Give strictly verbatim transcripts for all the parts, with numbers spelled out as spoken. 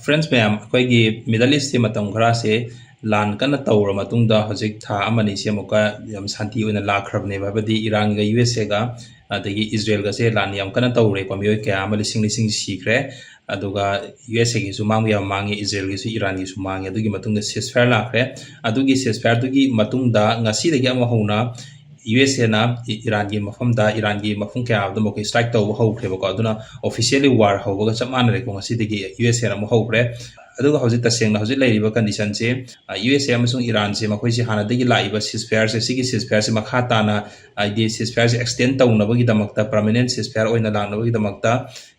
Friends ꯃꯌꯥꯝ, ꯑꯩꯈꯣꯏꯒꯤ Middle East ꯁꯦ ꯃꯇꯝ ꯈꯔꯁꯦ ꯂꯥꯟ ꯀꯟꯅ ꯇꯧꯔ ꯃꯇꯨꯡꯗ ꯍꯧꯖꯤꯛ ꯊꯥ ꯑꯃꯅꯤꯁꯦ ꯑꯃꯨꯛꯀ ꯌꯥꯝ ꯁꯥꯟꯇꯤ ꯑꯣꯏꯅ ꯂꯥꯛꯈ꯭ꯔꯕꯅꯦꯕ꯫ ꯍꯥꯏꯕꯗꯤ ꯏꯔꯥꯟꯒ ꯌꯨ ꯑꯦꯁ ꯑꯦꯒ ꯑꯗꯒꯤ ꯏꯖꯔꯦꯜꯒꯁꯦ ꯂꯥꯟ ꯌꯥꯝ ꯀꯟꯅ ꯇꯧꯔꯦꯀꯣ꯫ ꯃꯤꯑꯣꯏ ꯀꯌꯥ ꯑꯃ ꯂꯤꯁꯤꯡ ꯂꯤꯁꯤꯡ ꯁꯤꯈ꯭ꯔꯦ꯫ ꯑꯗꯨꯒ ꯌꯨ ꯑꯦꯁ ꯑꯦꯒꯤꯁꯨ ꯃꯥꯡꯕ ꯌꯥꯝ ꯃꯥꯡꯉꯦ, ꯏꯖꯔꯦꯜꯒꯤꯁꯨ, ꯏꯔꯥꯟꯒꯤꯁꯨ ꯃꯥꯡꯉꯦ꯫ ꯑꯗꯨꯒꯤ ꯃꯇꯨꯡꯗ ceasefire ꯂꯥꯛꯈ꯭ꯔꯦ꯫ ꯑꯗꯨꯒꯤ ceasefire ꯗꯨꯒꯤ ꯃꯇꯨꯡꯗ ꯉꯁꯤꯗꯒꯤ ꯑꯃꯨꯛ ꯍꯧꯅ ꯌꯨ ꯑꯦꯁ ꯑꯦꯅ ꯏ-, ꯏꯔꯥꯟꯒꯤ ꯃꯐꯝꯗ, ꯏꯔꯥꯟꯒꯤ ꯃꯐꯝ ꯀꯌꯥ ꯑꯗꯨ ꯃꯈꯣꯏ strike ꯇꯧꯕ ꯍꯧꯈ꯭ꯔꯦꯕꯀꯣ꯫ ꯑꯗꯨꯅ officially war ꯍꯧꯕꯒ ꯆꯞ ꯃꯥꯟꯅꯔꯦꯀꯣ꯫ ꯉꯁꯤꯗꯒꯤ ꯌꯨ ꯑꯦꯁ ꯑꯦꯅ ꯑꯃꯨꯛ ꯍꯧꯈ꯭ꯔꯦ꯫ ꯑꯗꯨꯒ ꯍꯧꯖꯤꯛ ꯇꯁꯦꯡꯅ ꯍꯧꯖꯤꯛ ꯂꯩꯔꯤꯕ condition ꯁꯦ, ꯑ, ꯌꯨ ꯑꯦꯁ ꯑꯦ ꯑꯃꯁꯨꯡ ꯏꯔꯥꯟꯁꯦ, ꯃꯈꯣꯏꯁꯦ ꯍꯥꯟꯅꯗꯒꯤ ꯂꯥꯛꯏꯕ ceasefire ꯁꯦ, ꯁꯤꯒꯤ ceasefire ꯁꯦ ꯃꯈꯥ ꯇꯥꯅ, ꯍꯥꯏꯗꯤ ceasefire ꯁꯦ extend ꯇꯧꯅꯕꯒꯤꯗꯃꯛꯇ, permanent ceasefire ꯑꯣꯏꯅ ꯂꯥꯛꯅꯕꯒꯤꯗꯃꯛꯇ,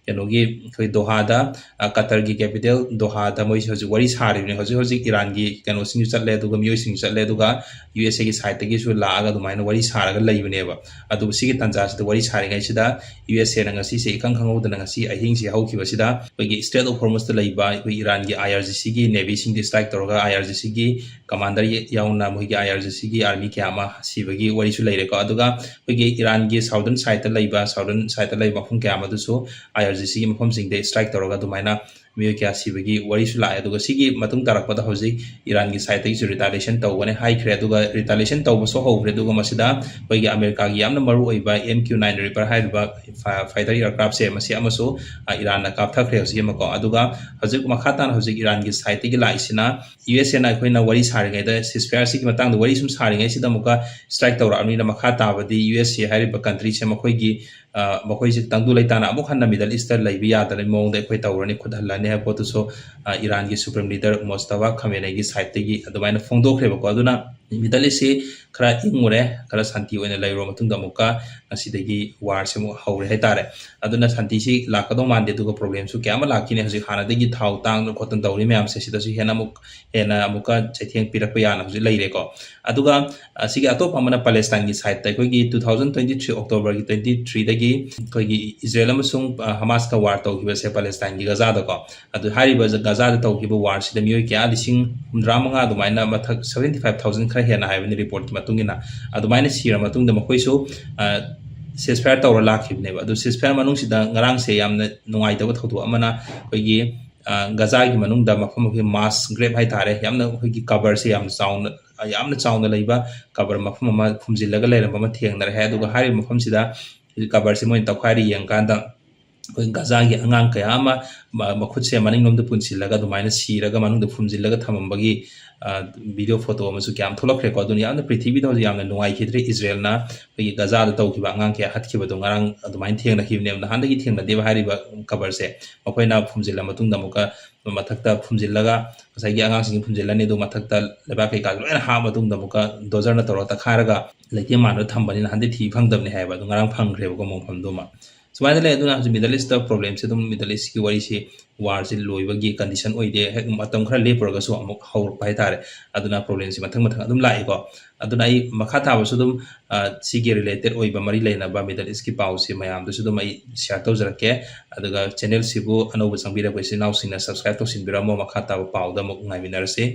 ꯀꯩꯅꯣꯒꯤ, ꯑꯩꯈꯣꯏ ꯗꯣꯍꯥꯗ, ꯑ, ꯀꯇꯔꯒꯤ capital ꯗꯣꯍꯥꯗ ꯃꯣꯏꯁꯦ ꯍꯧꯖꯤꯛ ꯋꯥꯔꯤ ꯁꯥꯔꯤꯕꯅꯤ꯫ ꯍꯧꯖꯤꯛ ꯍꯧꯖꯤꯛ ꯏꯔꯥꯟꯒꯤ ꯀꯩꯅꯣꯁꯤꯡꯁꯨ ꯆꯠꯂꯦ, ꯑꯗꯨꯒ ꯃꯤꯑꯣꯏꯁꯤꯡꯁꯨ ꯆꯠꯂꯦ, ꯑꯗꯨꯒ ꯌꯨ ꯑꯦꯁ ꯑꯦꯒꯤ side ꯇꯒꯤꯁꯨ ꯂꯥꯛꯑꯒ ꯑꯗꯨꯃꯥꯏꯅ ꯋꯥꯔꯤ ꯁꯥꯔꯒ ꯂꯩꯕꯅꯦꯕ꯫ ꯑꯗꯨꯕꯨ ꯁꯤꯒꯤ ꯇꯥꯟꯖꯥꯁꯤꯗ ꯋꯥꯔꯤ ꯁꯥꯔꯤꯉꯩꯁꯤꯗ ꯌꯨ ꯑꯦꯁ ꯑꯦꯅ ꯉꯁꯤꯁꯦ ꯏꯈꯪ ꯈꯪꯍꯧꯗꯅ ꯉꯁꯤ ꯑꯍꯤꯡꯁꯦ ꯍꯧꯈꯤꯕꯁꯤꯗ ꯑꯩꯈꯣꯏꯒꯤ Strait of Hormuz ꯇ ꯂꯩꯕ ꯑꯩꯈꯣꯏ ꯏꯔꯥꯟꯒꯤ ꯑꯥꯏ ꯑꯥꯔ ꯖꯤ ꯁꯤꯒꯤ navy ꯁꯤꯡꯗ strike ꯇꯧꯔꯒ, ꯑꯥꯏ ꯑꯥꯔ ꯖꯤ ꯁꯤꯒꯤ commander ꯌ-, ꯌꯥꯎꯅ ꯃꯣꯏꯒꯤ ꯑꯥꯏ ꯑꯥꯔ ꯖꯤ ꯁꯤꯒꯤ army ꯀꯌꯥ ꯑꯃ ꯁꯤꯕꯒꯤ ꯋꯥꯔꯤꯁꯨ ꯂꯩꯔꯦꯀꯣ꯫ ꯑꯗꯨꯒ ꯑꯩꯈꯣꯏꯒꯤ ꯏꯔꯥꯟꯒꯤ southern side ꯇ ꯂꯩꯕ, southern side ꯇ ꯂꯩꯕ ꯃꯐꯝ ꯀꯌꯥ ꯑꯃꯗꯨꯁꯨ ꯑꯥꯏ ꯑꯥꯔ ꯖꯤ ꯁꯤꯒꯤ ꯃꯐꯝꯁꯤꯡꯗ strike ꯇꯧꯔꯒ ꯑꯗꯨꯃꯥꯏꯅ ꯃꯤꯑꯣꯏ ꯀꯌꯥ ꯁꯤꯕꯒꯤ ꯋꯥꯔꯤꯁꯨ ꯂꯥꯛꯑꯦ꯫ ꯑꯗꯨꯒ ꯁꯤꯒꯤ ꯃꯇꯨꯡ ꯇꯥꯔꯛꯄꯗ ꯍꯧꯖꯤꯛ ꯏꯔꯥꯟꯒꯤ side ꯇꯒꯤꯁꯨ retaliation ꯇꯧꯒꯅꯤ ꯍꯥꯏꯈ꯭ꯔꯦ꯫ ꯑꯗꯨꯒ retaliation ꯇꯧꯕꯁꯨ ꯍꯧꯈ꯭ꯔꯦ꯫ ꯑꯗꯨꯒ ꯃꯁꯤꯗ ꯑꯩꯈꯣꯏꯒꯤ ꯑꯃꯦꯔꯤꯀꯥꯒꯤ ꯌꯥꯝꯅ ꯃꯔꯨ ꯑꯣꯏꯕ M Q nine Reaper ꯍꯥꯏꯔꯤꯕ ꯐ-, fighter aircraft ꯁꯦ ꯃꯁꯤ ꯑꯃꯁꯨ, ꯑ, ꯏꯔꯥꯟꯅ ꯀꯥꯞꯊꯈ꯭ꯔꯦ ꯍꯧꯖꯤꯛ ꯑꯃꯀꯣ꯫ ꯑꯗꯨꯒ ꯍꯧꯖꯤꯛ ꯃꯈꯥ ꯇꯥꯅ ꯍꯧꯖꯤꯛ ꯏꯔꯥꯟꯒꯤ side ꯇꯒꯤ ꯂꯥꯛꯏꯁꯤꯅ, ꯌꯨ ꯑꯦꯁ ꯑꯦꯅ ꯑꯩꯈꯣꯏꯅ ꯋꯥꯔꯤ ꯁꯥꯔꯤꯉꯩꯗ, ceasefire ꯁꯤꯒꯤ ꯃꯇꯥꯡꯗ ꯋꯥꯔꯤ ꯁꯨꯝ ꯁꯥꯔꯤꯉꯩꯁꯤꯗ ꯑꯃꯨꯛꯀ strike ꯇꯧꯔꯛꯑꯕꯅꯤꯅ, ꯃꯈꯥ ꯇꯥꯕꯗꯤ ꯌꯨ ꯑꯦꯁ ꯑꯦ ꯍꯥꯏꯔꯤꯕ country ꯁꯦ ꯃꯈꯣꯏꯒꯤ, ꯑ, ꯃꯈꯣꯏꯁꯦ ꯇꯪꯗꯨ ꯂꯩꯇꯥꯅ ꯑꯃꯨꯛ ꯍꯟꯅ Middle East ꯇ ꯂꯩꯕ ꯌꯥꯗꯅꯕꯒꯤ ꯃꯑꯣꯡꯗ ꯑꯩꯈꯣꯏ ꯇꯧꯔꯅꯤ, ꯈꯨꯠ ꯍꯜꯂꯅꯤ ꯍꯥꯏꯕ ꯄꯣꯠꯇꯨꯁꯨ, ꯑ, ꯏꯔꯥꯟꯒꯤ supreme leader ꯃꯣꯁꯇꯕꯥ ꯈꯃꯦꯅꯩꯒꯤ side ꯇꯒꯤ ꯑꯗꯨꯃꯥꯏꯅ ꯐꯣꯡꯗꯣꯛꯈ꯭ꯔꯦꯕꯀꯣ꯫ ꯑꯗꯨꯅ Middle East ꯁꯤ ꯈꯔ ꯏꯪꯉꯨꯔꯦ, ꯈꯔ ꯁꯥꯟꯇꯤ ꯑꯣꯏꯅ ꯂꯩꯔꯨꯔ ꯃꯇꯨꯡꯗ ꯑꯃꯨꯛꯀ ꯉꯁꯤꯗꯒꯤ war ꯁꯦ ꯑꯃꯨꯛ ꯍꯧꯔꯦ ꯍꯥꯏꯇꯥꯔꯦ꯫ ꯑꯗꯨꯅ ꯁꯥꯟꯇꯤꯁꯤ ꯂꯥꯛꯀꯗꯧ ꯃꯥꯟꯗꯦ, ꯑꯗꯨꯒ problem ꯁꯨ ꯀꯌꯥ ꯑꯃ ꯂꯥꯛꯈꯤꯅꯤ꯫ ꯍꯧꯖꯤꯛ ꯍꯥꯟꯅꯗꯒꯤ ꯊꯥꯎ ꯇꯥꯡꯗꯅ ꯈꯣꯠꯇꯅ ꯇꯧꯔꯤ ꯃꯌꯥꯝꯁꯦ, ꯁꯤꯗꯁꯨ ꯍꯦꯟꯅ ꯑꯃꯨꯛ, ꯍꯦꯟꯅ ꯑꯃꯨꯛꯀ ꯆꯩꯊꯦꯡ ꯄꯤꯔꯛꯄ ꯌꯥꯅ ꯍꯧꯖꯤꯛ ꯂꯩꯔꯦꯀꯣ꯫ ꯑꯗꯨꯒ, ꯑ, ꯁꯤꯒꯤ ꯑꯇꯣꯞꯄ ꯑꯃꯅ ꯄꯦꯂꯦꯁꯇꯥꯏꯟꯒꯤ side ꯇ ꯑꯩꯈꯣꯏꯒꯤ two thousand twenty three October ꯒꯤ twenty three ꯗꯒꯤ ꯑꯩꯈꯣꯏꯒꯤ ꯏꯖꯔꯦꯜ ꯑꯃꯁꯨꯡ, ꯑ, ꯍꯃꯥꯁꯀ war ꯇꯧꯈꯤꯕꯁꯦ ꯄꯦꯂꯦꯁꯇꯥꯏꯟꯒꯤ ꯒꯖꯥꯗꯀꯣ꯫ ꯑꯗꯨ ꯍꯥꯏꯔꯤꯕ ꯖ-, ꯒꯖꯥꯗ ꯇꯧꯈꯤꯕ war ꯁꯤꯗ ꯃꯤꯑꯣꯏ ꯀꯌꯥ ꯂꯤꯁꯤꯡ ꯍꯨꯝꯗ꯭ꯔꯥ ꯃꯉꯥ ꯑꯗꯨꯃꯥꯏꯅ ꯃꯊꯛ seventy five thousand ꯈꯔ ꯍꯦꯟꯅ ꯍꯥꯏꯕꯅꯤ report ꯀꯤ ꯃꯇꯨꯡ ꯏꯟꯅ꯫ ꯑꯗꯨꯃꯥꯏꯅ ꯁꯤꯔ ꯃꯇꯨꯡꯗ ꯃꯈꯣꯏꯁꯨ, ꯑ, ceasefire ꯇꯧꯔ ꯂꯥꯛꯈꯤꯕꯅꯦꯕ꯫ ꯑꯗꯨ ceasefire ꯃꯅꯨꯡꯁꯤꯗ ꯉꯔꯥꯡꯁꯦ ꯌꯥꯝꯅ ꯅꯨꯡꯉꯥꯏꯇꯕ ꯊꯧꯗꯣꯛ ꯑꯃꯅ ꯑꯩꯈꯣꯏꯒꯤ ꯒꯖꯥꯒꯤ ꯃꯅꯨꯡꯗ ꯃꯐꯝ ꯑꯩꯈꯣꯏ ꯃꯥꯁ ꯒ꯭ꯔꯦꯞ ꯍꯥꯏꯇꯥꯔꯦ, ꯌꯥꯝꯅ ꯑꯩꯈꯣꯏꯒꯤ ꯀꯕꯔꯁꯦ ꯌꯥꯝ ꯆꯥꯎꯅ ꯌꯥꯝꯅ ꯆꯥꯎꯅ ꯂꯩꯕ ꯀꯕꯔ ꯃꯐꯝ ꯑꯃ ꯐꯨꯝꯖꯤꯜꯂꯒ ꯂꯩꯔꯝꯕ ꯑꯃ ꯊꯦꯡꯅꯔꯦ ꯍꯥꯏ꯫ ꯑꯗꯨꯒ ꯍꯥꯏꯔꯤꯕ ꯃꯐꯝꯁꯤꯗ ꯀꯕꯔꯁꯦ ꯃꯣꯏꯅ ꯇꯧꯈꯥꯏꯔ ꯌꯦꯡꯀꯥꯟꯗ ꯑꯩꯈꯣꯏ ꯒꯖꯥꯒꯤ ꯑꯉꯥꯡ ꯀꯌꯥ ꯑꯃ ꯃꯈꯨꯠꯁꯦ ꯃꯅꯤꯡꯂꯣꯝꯗ ꯄꯨꯟꯁꯤꯜꯂꯒ ꯑꯗꯨꯃꯥꯏꯅ ꯁꯤꯔꯒ ꯃꯅꯨꯡꯗ ꯐꯨꯝꯖꯤꯜꯂꯒ ꯊꯝꯃꯝꯕꯒꯤ ꯚꯤꯗꯤꯑꯣ ꯐꯣꯇꯣ ꯑꯃꯁꯨ ꯀꯌꯥꯝ ꯊꯣꯛꯂꯛꯈ꯭ꯔꯦꯀꯣ꯫ ꯑꯗꯨꯅ ꯌꯥꯝꯅ ꯄ꯭ꯔꯤꯊꯤꯕꯤꯗ ꯍꯧꯖꯤꯛ ꯌꯥꯝꯅ ꯅꯨꯡꯉꯥꯏꯈꯤꯗ꯭ꯔꯦ꯫ ꯏꯖꯔꯦꯜꯅ ꯑꯩꯈꯣꯏꯒꯤ ꯒꯖꯥꯗ ꯇꯧꯈꯤꯕ ꯑꯉꯥꯡ ꯀꯌꯥ ꯍꯥꯠꯈꯤꯕꯗꯣ ꯉꯔꯥꯡ ꯑꯗꯨꯃꯥꯏꯅ ꯊꯦꯡꯅꯈꯤꯕꯅꯦꯕ꯫ ꯅꯍꯥꯟꯗꯒꯤ ꯊꯦꯡꯅꯗꯦꯕ ꯍꯥꯏꯔꯤꯕ ꯀꯕꯔꯁꯦ꯫ ꯃꯈꯣꯏꯅ ꯐꯨꯝꯖꯤꯜꯂ ꯃꯇꯨꯡꯗ ꯑꯃꯨꯛꯀ ꯃꯊꯛꯇ ꯐꯨꯝꯖꯤꯜꯂꯒ ꯉꯁꯥꯏꯒꯤ ꯑꯉꯥꯡꯁꯤꯡ ꯐꯨꯝꯖꯤꯜꯂꯅꯤ, ꯑꯗꯨ ꯃꯊꯛꯇ ꯂꯩꯕꯥꯛ ꯀꯩꯀꯥ ꯂꯣꯏꯅ ꯍꯥꯞꯄ ꯃꯇꯨꯡꯗ ꯑꯃꯨꯛꯀ ꯗꯣꯖꯔꯅ ꯇꯧꯔꯒ ꯇꯛꯈꯥꯏꯔꯒ ꯂꯩꯇꯦꯝ ꯃꯥꯟꯗ ꯊꯝꯕꯅꯤꯅ ꯍꯟꯗꯛ ꯊꯤꯕ ꯐꯪꯗꯕꯅꯤ ꯍꯥꯏꯕ꯫ ꯑꯗꯨ ꯉꯔꯥꯡ ꯐꯪꯈ꯭ꯔꯦꯕꯀꯣ ꯃꯐꯝꯗꯨꯃ꯫ ꯁꯨꯃꯥꯏꯅ ꯂꯩ꯫ ꯑꯗꯨꯅ ꯍꯧꯖꯤꯛ ꯃꯤꯗꯜ ꯏꯁꯇ ꯄ꯭ꯔꯣꯕ꯭ꯂꯦꯝꯁꯦ ꯑꯗꯨꯝ ꯃꯤꯗꯜ ꯏꯁꯀꯤ ꯋꯥꯔꯤꯁꯤ ꯋꯥꯔꯁꯤ ꯂꯣꯏꯕꯒꯤ ꯀꯟꯗꯤꯁꯟ ꯑꯣꯏꯗꯦ꯫ ꯍꯦꯛ ꯃꯇꯝ ꯈꯔ ꯂꯦꯞꯄꯨꯔꯒꯁꯨ ꯑꯃꯨꯛ ꯍꯧꯔꯛꯄ ꯍꯥꯏꯇꯥꯔꯦ꯫ ꯑꯗꯨꯅ ꯄ꯭ꯔꯣꯕ꯭ꯂꯦꯝꯁꯤ ꯃꯊꯪ ꯃꯊꯪ ꯑꯗꯨꯝ ꯂꯥꯛꯏꯀꯣ꯫ ꯑꯗꯨꯅ ꯑꯩ ꯃꯈꯥ ꯇꯥꯕꯁꯨ ꯑꯗꯨꯝ ꯁꯤꯒꯤ ꯔꯤꯂꯦꯇꯦꯠ ꯑꯣꯏꯕ ꯃꯔꯤ ꯂꯩꯅꯕ ꯃꯤꯗꯜ ꯏꯁꯀꯤ ꯄꯥꯎꯁꯤ ꯃꯌꯥꯝꯗꯁꯨ ꯑꯗꯨꯝ ꯑꯩ ꯁꯤꯌꯥꯔ ꯇꯧꯖꯔꯛꯀꯦ꯫ ꯑꯗꯨꯒ ꯆꯦꯅꯦꯜꯁꯤꯕꯨ ꯑꯅꯧꯕ ꯆꯪꯕꯤꯔꯛꯄ ꯏꯆꯤꯟ ꯏꯅꯥꯎꯁꯤꯡꯅ ꯁꯕꯁꯀ꯭ꯔꯥꯏꯕ ꯇꯧꯁꯤꯟꯕꯤꯔꯝꯃꯣ꯫ ꯃꯈꯥ ꯇꯥꯕ ꯄꯥꯎꯗ ꯑꯃꯨꯛ ꯉꯥꯏꯃꯤꯟꯅꯔꯁꯤ꯫